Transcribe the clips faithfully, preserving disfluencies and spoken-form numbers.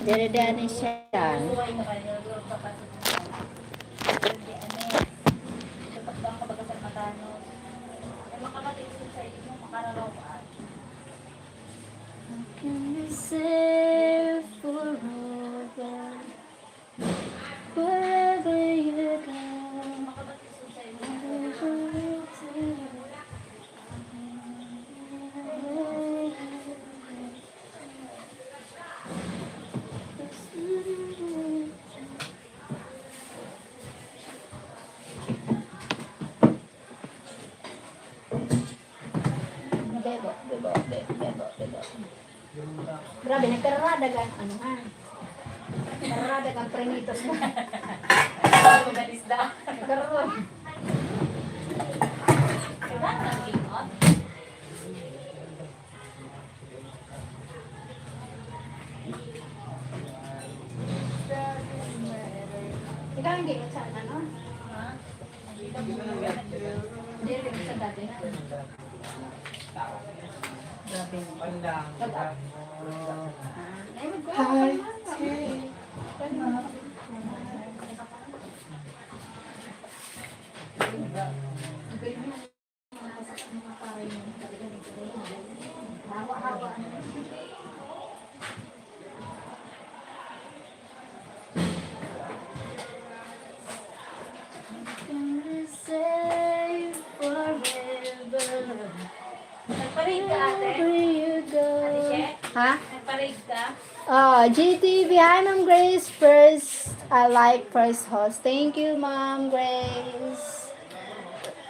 Dere-dere siya. Can be safe forever, wherever you go. Bebo, bebo, bebo, bebo, bebo. Grabe, nagkararadag ang ano, ha? Nagkararadag ang prenitos na. Ang isda. Nagkararadag. Ikaw hindi sa ano? Ha? Hindi sa dati na. Grabe. Hi. Nagparig ka, ate? Wherever you go. Ate Che? Ha? Nagparig ka? Ah, G T V, hi, Ma'am Grace. First, I like first host. Thank you, Ma'am Grace.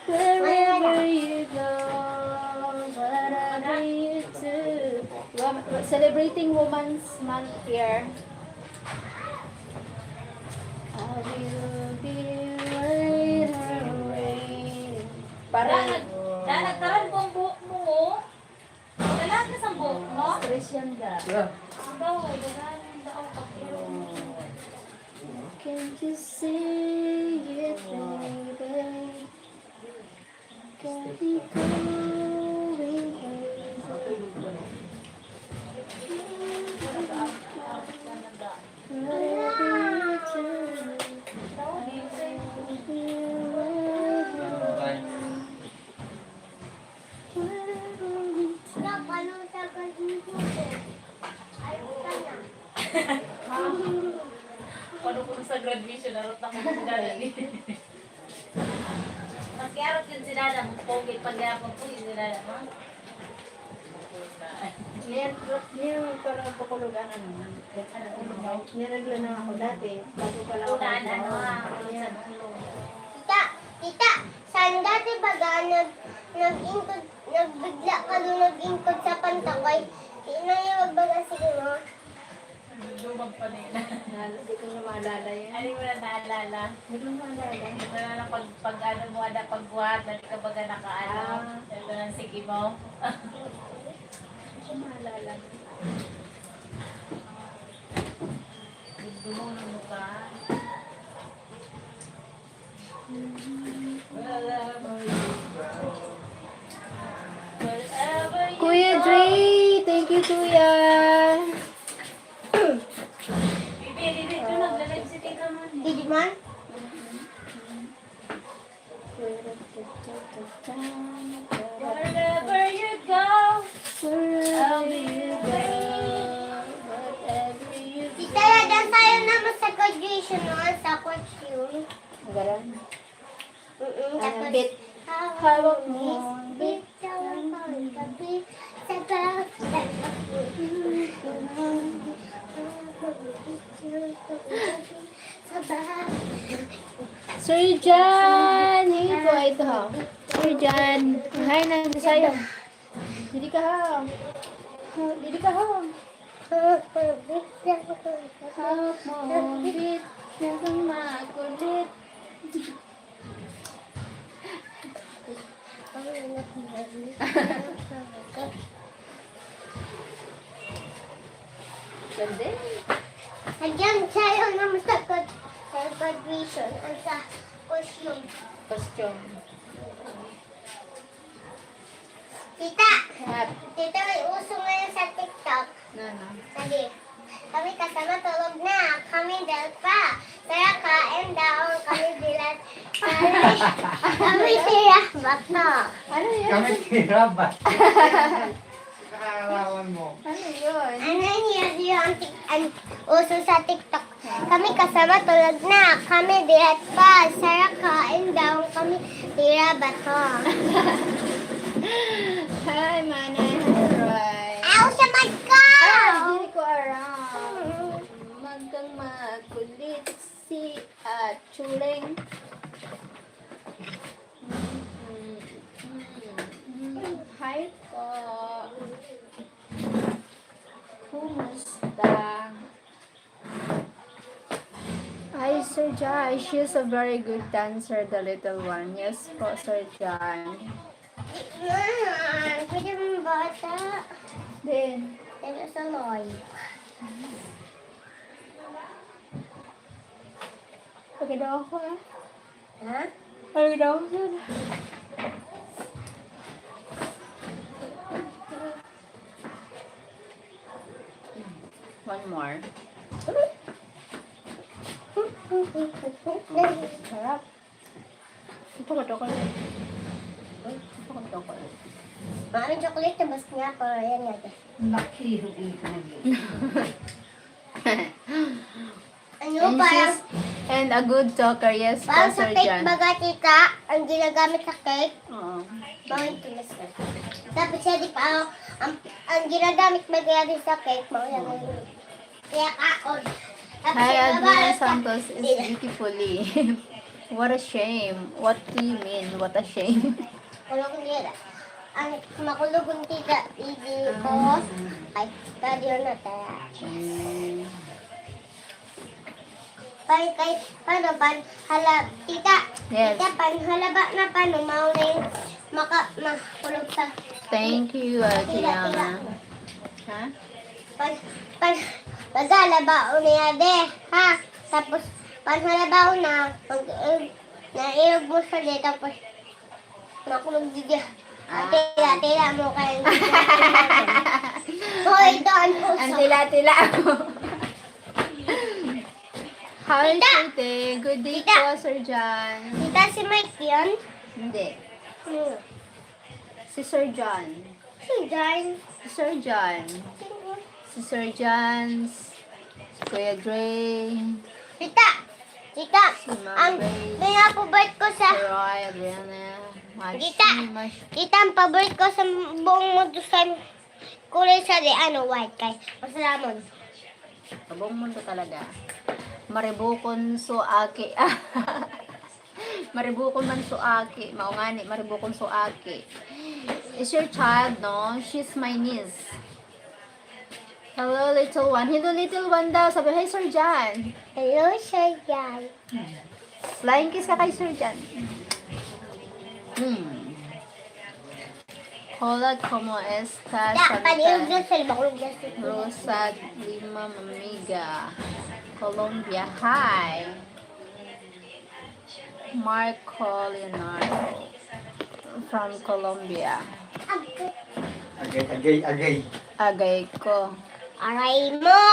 Wherever you go, whatever you do. Wom-, celebrating Women's Month here. I will be waiting. Para danag, danag, taran po ang buhok mo, oh. Dalag na sa buhok mo? Stress yan, da. Ikaw, dalag na daw pag-inom. Can't you see it, baby? Got me going crazy. Whatever you do, whatever you do. Paano ko sa graduation, arot na ko sa gala ni. Maski arot yun si Dada, pogi pa gyapon po yun si Dada, ha? Niyan, niyan para pakulugan, ano, ano, niregla na ako dati, bago pa lang ako. Unahan, ano, ah, ulo sa ulo. Tita, tita, saan dati baga nag-, nag-ingkod, nagbigla ka doon, nag-ingkod sa pantakoy? Di na yung magbaga, sige mo. Lumag pa nila. Nal-, di ko na maalala yan. Ano mo na naalala? Di ko na maalala. Ito na lang pag, pag ano mo, ada, pagbuhat, dati ka baga nakaano. Ah. Ito na, sige mo. Di ko maalala. Gusto mo ng mukha? Kuya Dre, thank you, Kuya. Bibi, bibi, ito nagla-live si Tita Man. Didi man? Wherever you go, I'll be there. Whatever you do. Di talaga tayo naman sa graduation, no? Sa costume. Garan. Mm-mm, tapos, ang beat. Hawak mo, beat, hawak mo, beat, sa bawat. Sir John! Hey po, ito ho. Sir John. Hi, nagsasayaw. Didi ka ha. Didi ka ha. Hawak mo, beat, makulit. Ganda eh. Hanggang sa'yo naman sa grad-, sa graduation, ang sa costume. Costume. Tita! What? Tita, may uso ngayon sa TikTok. Na, na? Sabi, Kami kasama tulog na. Kami dal pa. Tara, kain daw. Kami bilat. Kami, kami tira bato. Ano yun? Kami tira bato. Nakakalawan mo. Ano yun? Ano yun? Yung tik- an- uso sa TikTok. Kami kasama tulog na. Kami bilat pa. Tara, kain daw. Kami tira bato. Hi, Manay. Hi, Roy. Aw, sa mic ko! Ah, hindi ko aram. Magkang makulit si Achuling. Mm, mm, mm. Hi po. Kumusta? Hi, Sir John. She's a very good dancer, the little one. Yes po, Sir John. Pwede mong bata? Din. Pero sa Loy. Pagkadaw ako, ah. Ha? Pagkadaw ako, ah. One more. Sarap. Ito ka, chocolate. Ito ka, chocolate. Maraming chocolate, tapos nga pa, yan nga. Laki yung ito. Ano, and parang, she's, and a good talker, yes, parang sa Pastor cake John. Baga, tita, ang ginagamit sa cake. Oo. Bawang tulis na. Tapos siya, di pa, ang, ang ginagamit baga sa cake, mawala na yun. Kaya kaon. Tapos hi, siya, Adrian baba, Santos is di na. Beautifully. What a shame. What do you mean? What a shame? Kulog niya. Ang makulog ang tita, hindi ko. Ah. Ay, kadyo na tayo. Mm. Pan, kay, paano, pan, hala, tita, yes. Tita, pan, halaba na, paano, mauling maka, makulog sa. Thank you, Ate Tita, Yama. Tita. Ha? Pan, pan, paghalaba, unya, de, ha? Tapos, pan, halaba, una, mag, eh, nairog mo sa de, tapos, Nakulog di dyan. Ah. Tila-tila mo kayo. Hoy, ito ang puso. Ang tila-tila mo. Hi, tita! Tite. Good day tita! Po, Sir John. Tita, si Mike yun? Hindi. Hmm. Si Sir John. Si John. Si Sir John. Sino? Si Sir John. Si Kuya Dre. Tita! Tita, si Ma'am ang Grace. Pinapabait ko sa si Roy, Adriana, Mashi, tita, Mashi. Tita, ang paborito ko sa buong mundo sa kulay sa di, ano, white kay masalamon. Sa buong mundo talaga. Maribukon so aki. Maribukon man so aki. Mao ngani, maribukon so aki. Is your child, no? She's my niece. Hello, little one. Hello, little one daw. Sabi, "Hi, Sir John." Hello, Sir John. Flying kiss ka kay Sir John. Hmm. Hola, ¿cómo estás? Da, palihog na sa libang lugar. Rosa Lima Mamiga, Colombia. Hi. Marco Leonardo from Colombia. Agay, agay, agay. Agay ko. Aray mo!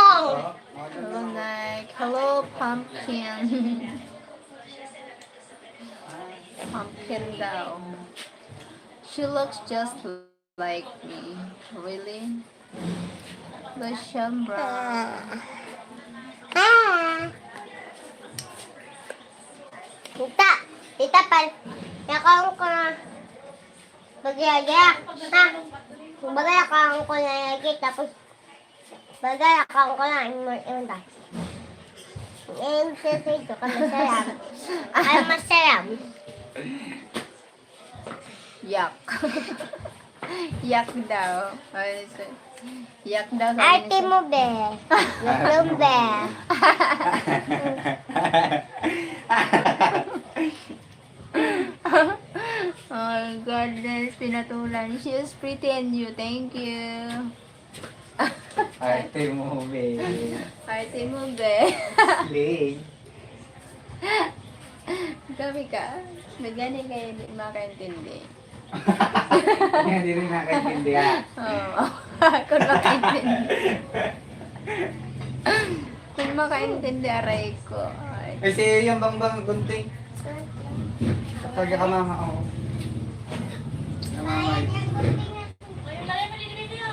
Hello, Nike. Hello, Pumpkin. Pumpkin daw. She looks just like me. Really? Lucian Brown. Ah. Ah. Tita, tita, pal, nakaon ko na. Bagay-bagay, ha? Bagay, nakaon ko na lagi, tapos, bagay, nakaon ko na, yun, yun, ta. Eh, yung sasay ko, kami salam. Ay, masalam. Yak. Yak daw. Ay, so, yak daw, sabi ni ate sir. Mo, be. Yak lang, be. Oh my goodness, pinatulan. She is pretty and you. Thank you. Arte mo, be. Arte mo, be. Slay. Grabe ka. May gani kayo di makaintindi. Kaya di rin nakaintindi, ha? Oo. Ako nakaintindi. Kung makaintindi, aray ko. Ay. Eh, si Ian Bangbang Gunting. Pag ka mama, oo. Namamay.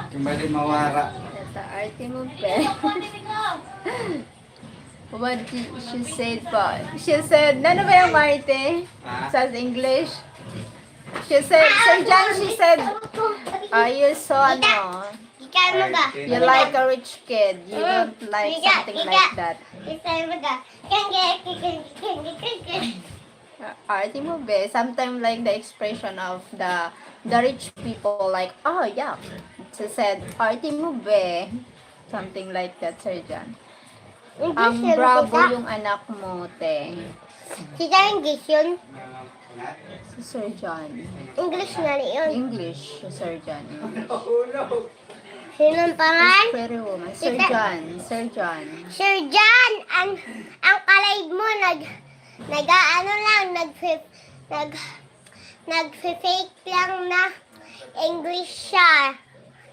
Kung balik mawara. Ito, arte mo, pe. What did she said po? She said, ano ba yung arte? Ah? Sa English? She said, Sir John, she said, are you so ano? Ikaw mo ka. You like a rich kid. You don't like something like that. Ikaw mo ka. Kenge, kenge, kenge, kenge. Ah, arte mo, be. Sometimes like the expression of the the rich people, like, oh yeah. She said, arte mo, be. Something like that, Sir John. Ang bravo yung anak mo, te. Si John English yun. Si Sir John. English na rin yun. English, si Sir John. Sinong pangan? Pretty woman. Sir John, Sir John. Sir John, ang ang kalaig mo nag nag-aano lang, nag nag nag-fake lang na English siya.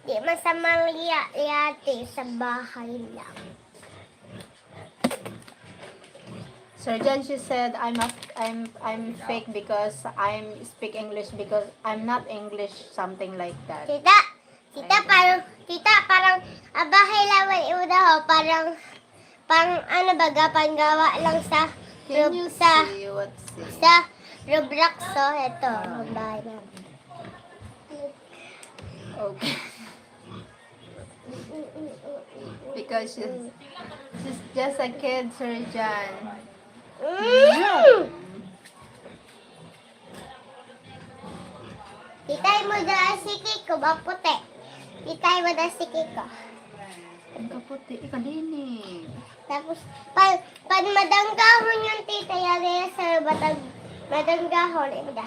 Di man sa Maria, yate sa bahay lang. Sir John, she said, I'm a, I'm I'm fake because I'm speak English because I'm not English, something like that. Tita, tita parang, tita parang, abahay lawan iuda ho, parang, pang ano baga, panggawa lang sa, Can you sa, see what's in? Sa Roblox, so, ito, ang bahay namin. Okay. Because she's, she's just a kid, Sir John. Mm! Titay mo daan si Kiko, ba puti? Titay mo daan si Kiko. Ang kaputi, ikadini. Tapos, pag, pag madanggahon yung tita, yari sa batang madanggahon, iba.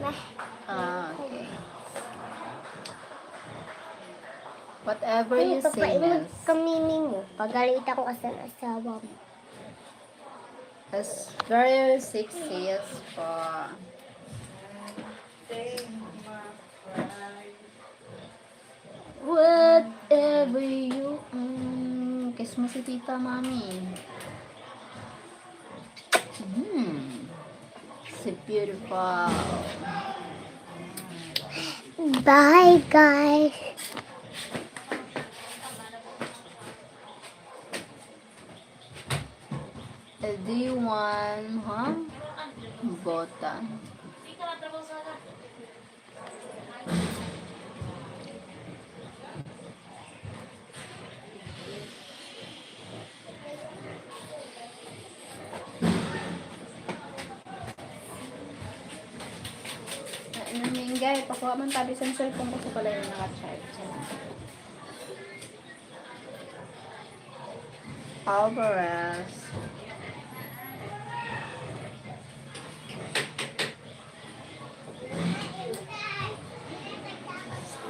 Ma- Ah, okay. Whatever you say, Papainod Nels. Kami ninyo. Pagalitan ko kasi ang asawa mo. That's very sexy as pa. Whatever you mm, kiss mo si tita, mami. Mm. So beautiful. Bye, guys. Everyone, ha? Bota. Ano, Minggay, pakuha man tabi sa cellphone ko sa pala yung naka-charge. Alvarez.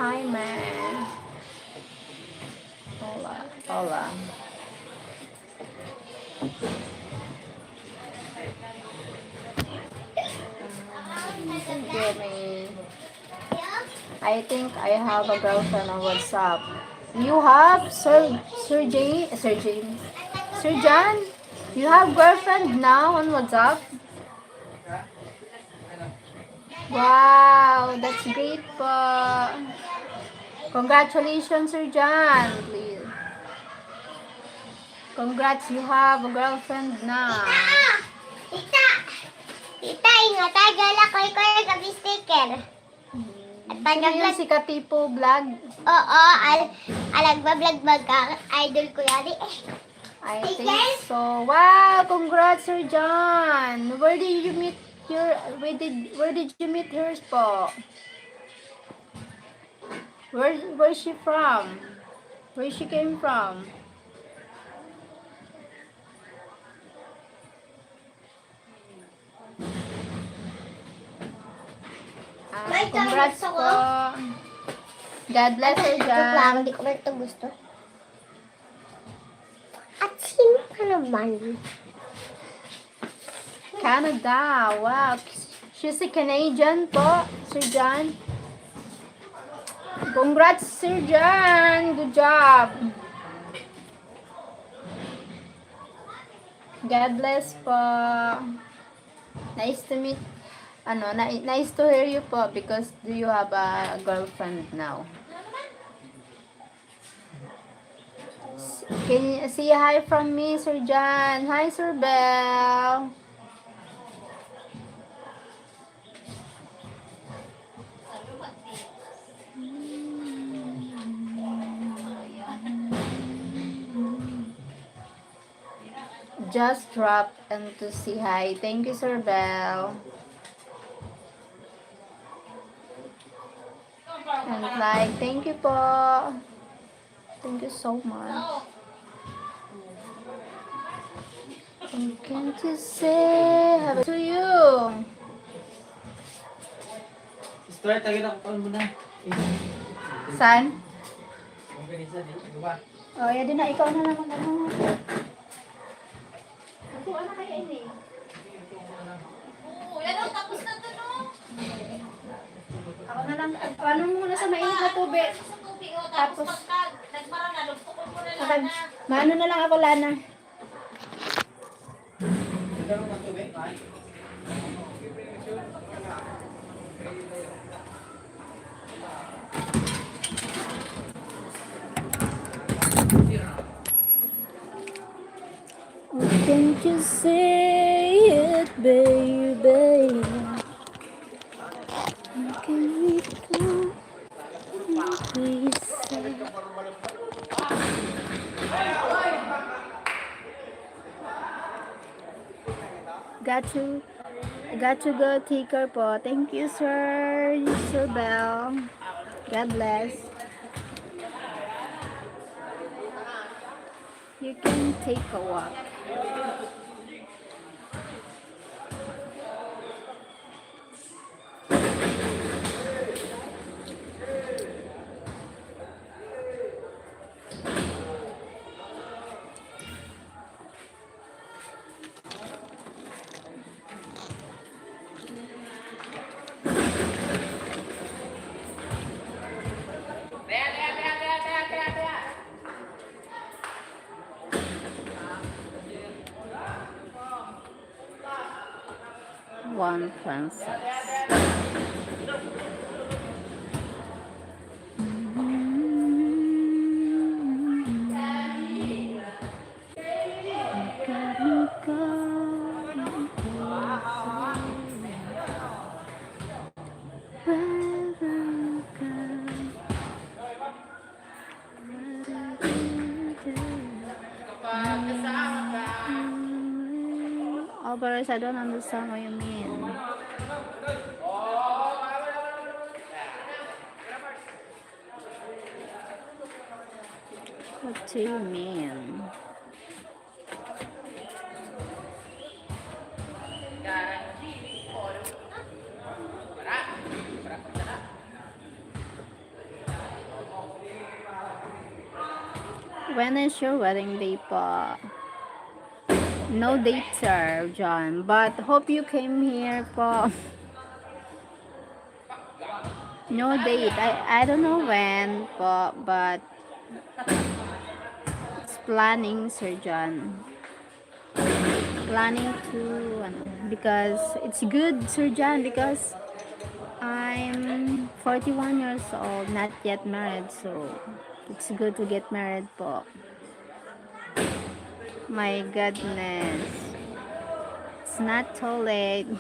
Hi, man. Hola, hola. Thank you, man. I think I have a girlfriend on WhatsApp. You have? Sir, Sir Jane? Sir Jane? Sir John? You have girlfriend now on WhatsApp? Wow, that's great po. Congratulations, Sir John. Please. Congrats, you have a girlfriend na. Tita! Tita, ingatan, gala ko ikaw yung gabi sticker. At Sino yung si Katipo Vlog? Oo, al alagbablagbaga. Idol ko yan eh. I think so. Wow, congrats, Sir John. Where did you meet your, where did, where did you meet her po? Where, where is she from? Where she came from? Ah, congrats po. God bless, Sir John. Hindi ko man ito gusto. At sino ka naman? Canada. Wow. She's a Canadian po, Sir John. Congrats, Sir John. Good job. God bless po. Nice to meet, ano, ni-, nice to hear you po because do you have a girlfriend now? Can you say hi from me, Sir John? Hi, Sir Bell. Just drop and to say hi. Thank you, Sir Bell. And like, thank you po. Thank you so much. And can't you say hi to you? Start, lagi na ako muna. Saan? Ang ganisa, di? Ano ba? Oh, yan din na. Ikaw na lang mag-ano. Ako, ano kaya ini? Oo, yan ang tapos na to, no? Ako na lang. Ano muna sa mainit na tubig? Sa tubig, oh, tapos Tapos, pagka nagmara na, lugtukon mo na lang na. Maano na lang ako, Lana. Can't you say it, baby? Can we go? Please say. Got to, got to go, take care po. Thank you, sir. Sir Bell. God bless. You can take a walk. One point six. Oh, pero I don't understand what you mean. What do you mean? When is your wedding day po? No date, Sir John, but hope you came here po. No date. I, I don't know when po, but it's planning, Sir John. Planning to, ano, because it's good, Sir John, because I'm forty-one years old, not yet married, so it's good to get married po. My goodness. It's not too late.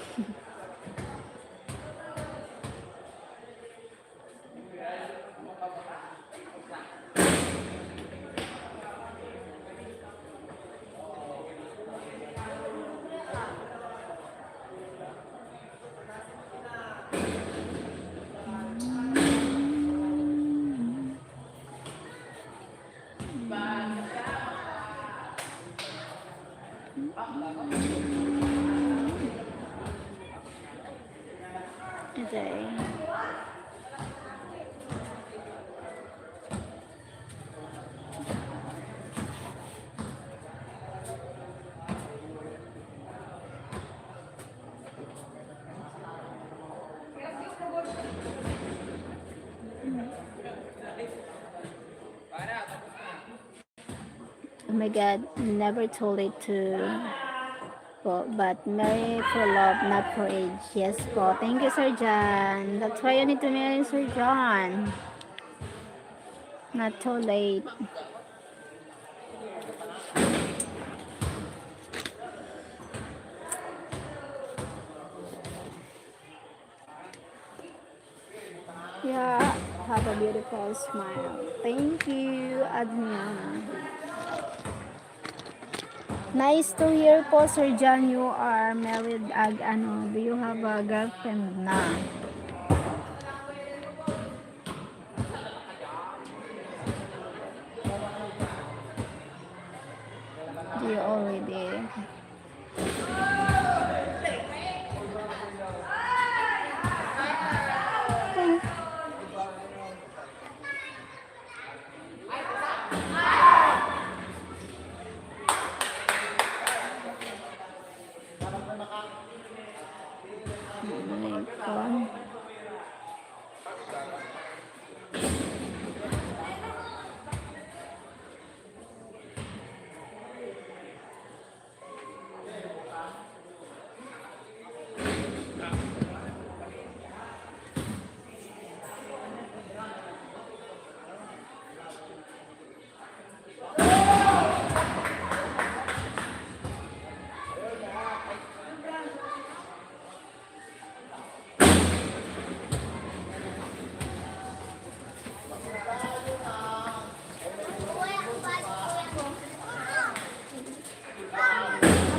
Today. Oh my God, never too late to po, but marry for love, not for age. Yes po. Thank you, Sir John. That's why you need to marry Sir John. Not too late. Yeah, have a beautiful smile. Thank you, Adriana. Nice to hear po, Sir John, you are married ag ano, do you have a girlfriend na? Do you already? Oh my God.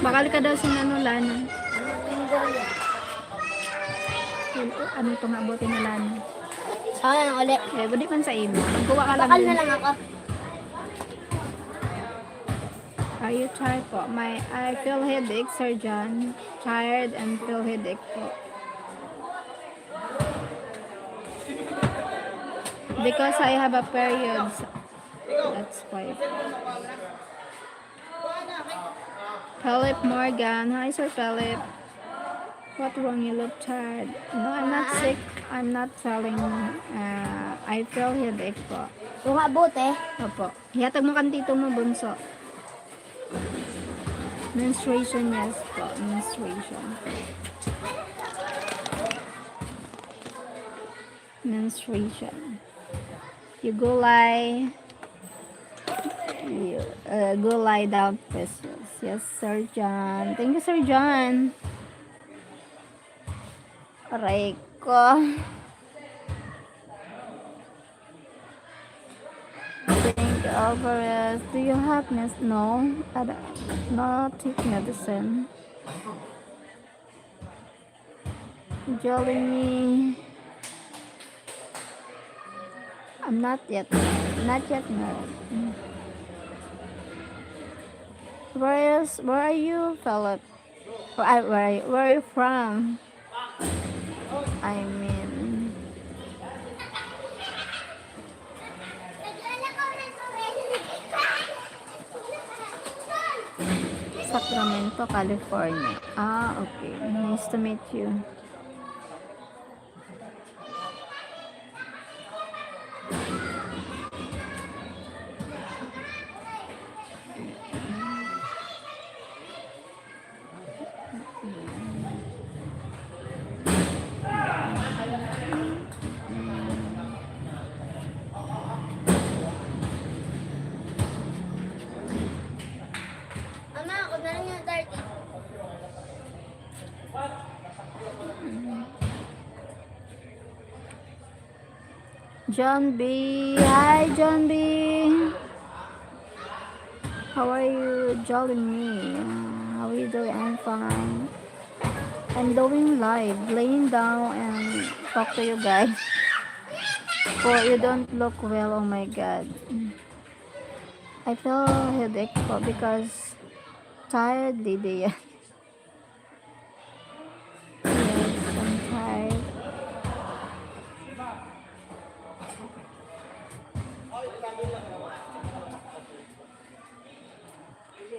Bakal ka daw sin ano, Lana? Ano to nga bote ni Lana? Saan ulit? Eh, pwede man sa imo. Magkuha ka lang. Bakal na lang ako. Are you tired po? My, I feel headache, Sir John. Tired and feel headache po. Because I have a period. That's why. Philip Morgan. Hi, Sir Philip. What wrong? You look tired. No, I'm not sick. I'm not feeling, uh, I feel headache po. Yung abot eh. Opo. Ihatag mo kan tito mo, bunso. Menstruation, yes po. Menstruation. Menstruation. You go lie. You, uh, go lie down, please. Yes, Sir John. Thank you, Sir John. Aray ko. Thank you, Alvarez. Do you have meds? No, I don't. No, take medicine. Jolly me. I'm not yet. Not yet, no. Where is, where are you, Philip? Where, where, where are you from? I mean, Sacramento, California. Ah, okay. Nice to meet you. Ama, ako na lang yung thirty. John B. Hi, John B. How are you, Jolly Me? Uh, how are you doing? I'm fine. I'm doing live, laying down and talk to you guys. Po, you don't look well, oh my God. I feel headache po because tired, Lydia. Yes, I'm tired.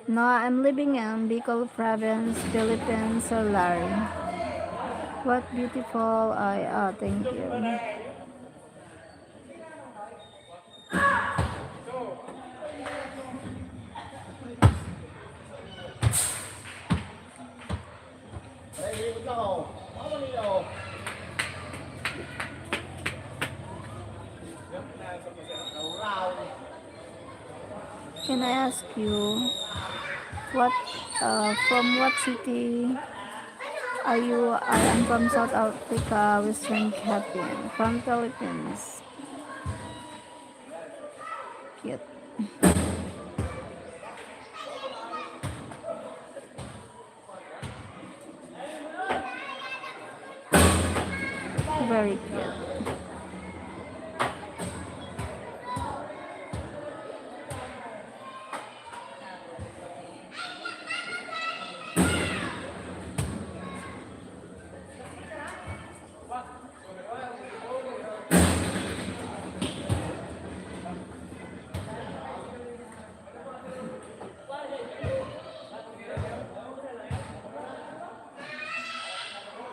No, I'm living in Bicol Province, Philippines, Sir Larry. What beautiful eye. Oh, thank you. Can I ask you what, uh, from what city are you? I am from South Africa, Western Cape, from Philippines. Cute. Very cute.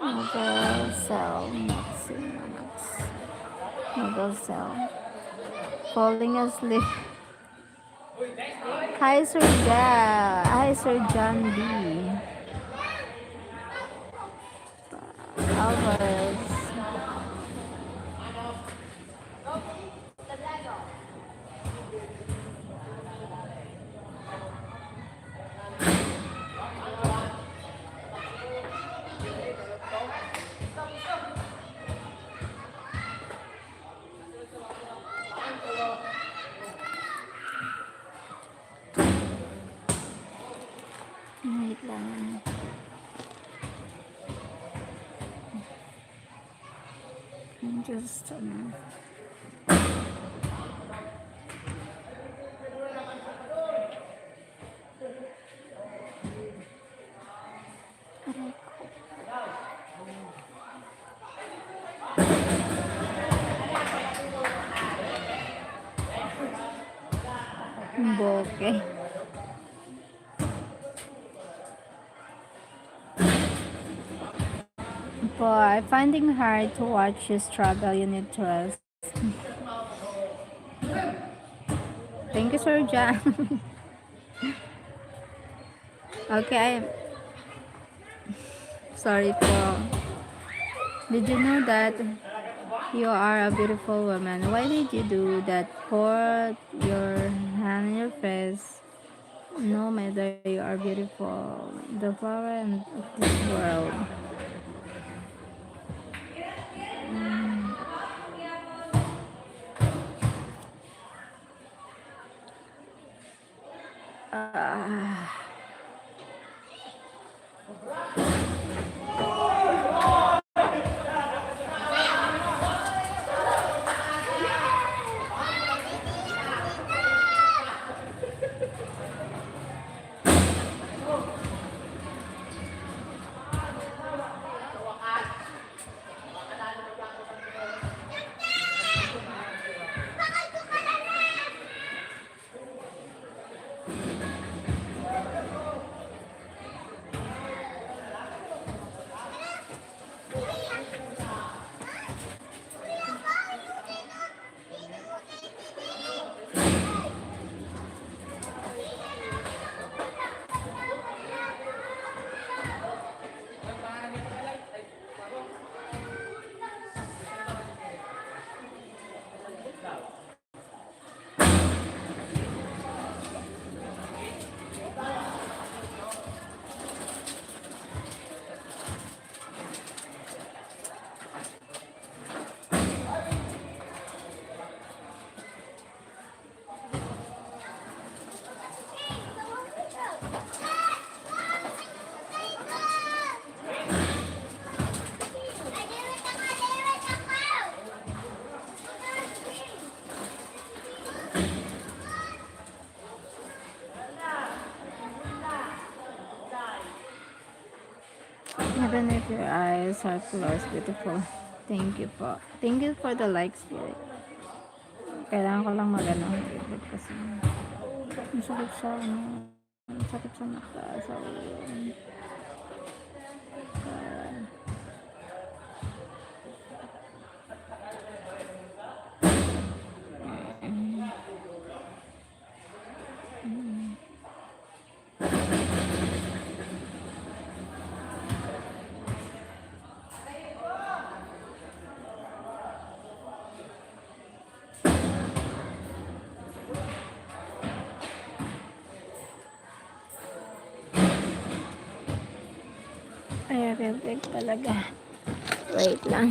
Mobile cell, Maxi Max. Mobile cell. Falling asleep. Hi, Sir Ja-, hi, Sir John B. Alvarez. Wait lang. Just, ano. Aray ko. Boke. Boy, finding hard to watch you struggle, you need to rest. Thank you, Sir John. Okay, I, sorry po. Did you know that you are a beautiful woman? Why did you do that? Put your hand in your face. No matter, you are beautiful, the flower and of this world. Mm. Ah. Even if your eyes are closed, beautiful. Thank you po. Thank you for the likes, Spirit. Kailangan ko lang mag-ano, kasi ang sakit sa, ano, ang sakit sa mata, sa ulo. Ah. Mm. Mm. Ay, red, red talaga. Wait lang.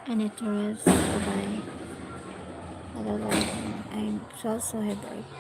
I need to rest. Bye-bye. Bye-bye. I'm so, so headache.